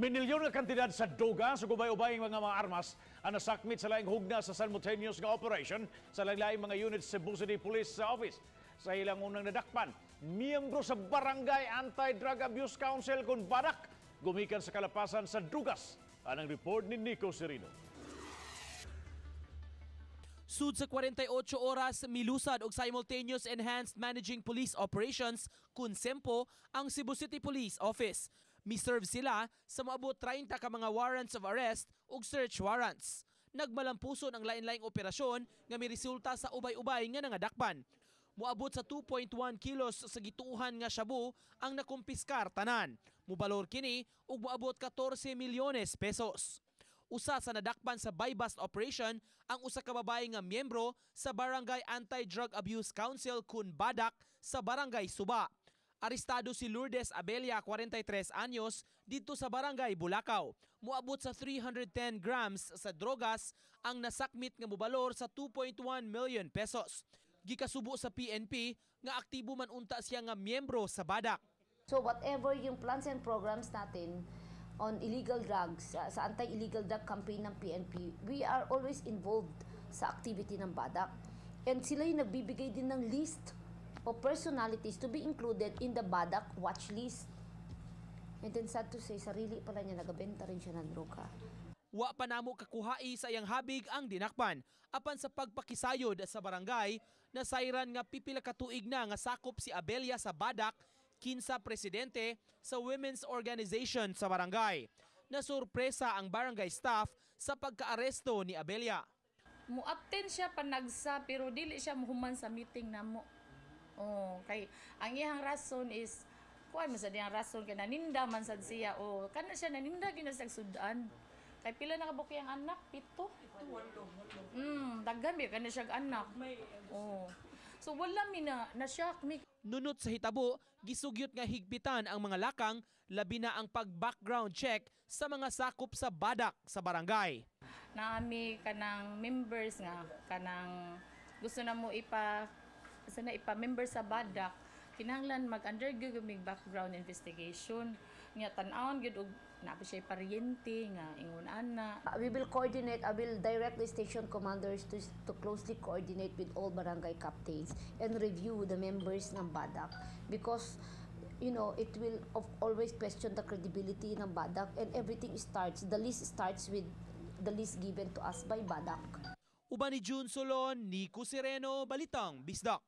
Minilyon nga kantidad sa duga sa ubay-ubay mga armas ang nasakmit sa laing hugna sa simultaneous nga operation sa laing mga units sa Cebu City Police Office. Sa ilang unang nadakpan, miyembro sa Barangay Anti-Drug Abuse Council kun BADAC, gumikan sa kalapasan sa drugas. Anang report ni Nico Serino. Sud sa 48 oras, milusad og simultaneous enhanced managing police operations kun SEMPO ang Cebu City Police Office. Mi-serve sila sa moabot 30 ka mga warrants of arrest ug search warrants. Nagmalampuson ang lain-laing operasyon nga miresulta sa ubay-ubay nga nangadakpan. Moabot sa 2.1 kilos sa gituuhan nga shabu ang nakumpiskar tanan. Mubalor kini ug moabot 14 milyones pesos. Usa sa nadakpan sa buy-bust operation ang usa ka babae nga miyembro sa Barangay Anti-Drug Abuse Council kun BADAC sa Barangay Suba. Arestado si Lourdes Abelia, 43 anyos, didto sa Barangay Bulacau. Moabot sa 310 grams sa drogas ang nasakmit nga mobalor sa 2.1 million pesos. Gikasubo sa PNP nga aktibo man unta siya nga miyembro sa BADAC. So whatever yung plans and programs natin on illegal drugs, sa anti-illegal drug campaign ng PNP, we are always involved sa activity ng BADAC. And sila yung nagbibigay din ng list of personalities to be included in the BADAC watch list. And then sad to say, sarili pala niya, nagabenta rin siya ng droga. Wa pa namo kakuhai sa iyang habig ang dinakpan. Apan sa pagpakisayod sa barangay, nasayran nga pipila ka tuig na nga sakop si Abelia sa BADAC, kinsa presidente sa Women's Organization sa barangay. Nasurpresa ang barangay staff sa pagkaaresto ni Abelia. Mu-attend siya panagsa pero dili siya muhuman sa meeting namo. Oh, kay ang iyang rason is kuan man sa diyang rason kay naninda man sad siya, o kana siya naninda gyud na sa sudan. Kay pila na kabuok iyang anak? Pito. Daghan biya kana siya anak. Oh. So wala mi na na shock mi. Nunot sa hitabo, gisugyot nga higpitan ang mga lakang, labi na ang pag-background check sa mga sakop sa BADAC sa barangay. Naami kanang members nga kanang gusto na mo ipa sa na ipa member sa BADAC, kinahanglan mag-undergo mig background investigation nga tan-awon gyud og naa pa siya paryente nga ingon ana. We will coordinate, I will direct the station commanders to closely coordinate with all barangay captains and review the members ng BADAC because it will always question the credibility ng BADAC and everything starts, the list starts with the list given to us by BADAC. Uban ni June Solon, Nico Sereno, Balitang Bisdak.